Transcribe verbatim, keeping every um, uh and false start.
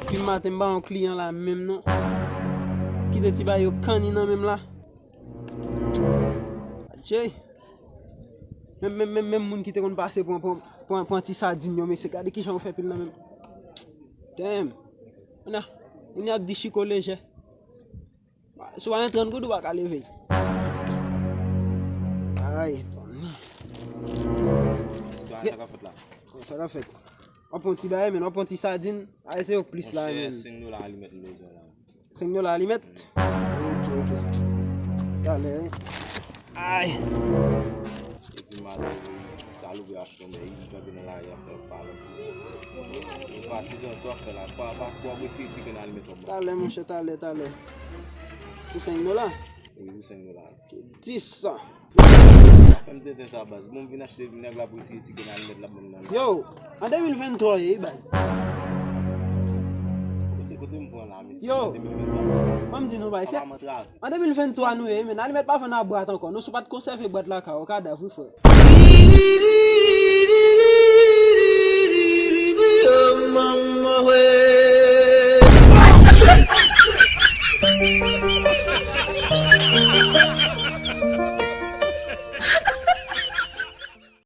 Depi maten m pa yon kliyan la menm non. Kite ti bagay yo kanni nan menm la. Adje. Menm, menm, menm, menm moun ki te konn pase pran, pran, pran, pran ti sadin yo, mesye, gade kijan yo fè pil nan menm. Damn. Kounye a, moun y ap di Chiko lejè. Si w pa gen trant goud, ou pa ka leve. Ay, tonnè. Sitwayen, sa k ap fèt la? Sa k ap fèt? W ap pran ti bagay, men w ap pran ti sadin. Ay, se yo k plis la, men. Monchè, senk dola alimèt m bezwen la. Senk dola alimèt? Ok, ok. Talè, wi. Ay. Epi maten, salopri achte yon bèy, li kanpe nan lari ap fè pale. Ou pa tizan sa w ap fè la. Pa, pa, pa retire ti grenn alimèt w ap ban. Talè, monchè, talè, talè. Pou senk dola? Wi, pou senk dola. Dis sa. Pa fè m tenten sa, baz. Bon, m vin achte, nèg la pou retire ti grenn alimèt l ap ban m nan. Yo, an de mil venntwa ye, baz. Mesye, kote m pran la, mesye? Yo, an de mil venntwa sa. Ban m di nou, baz, se an de mil venntwa nou ye, men alimèt pa vann a bwat ankò. Non, si w pa t konsève bwat lakay ou, kadav, wi, frè.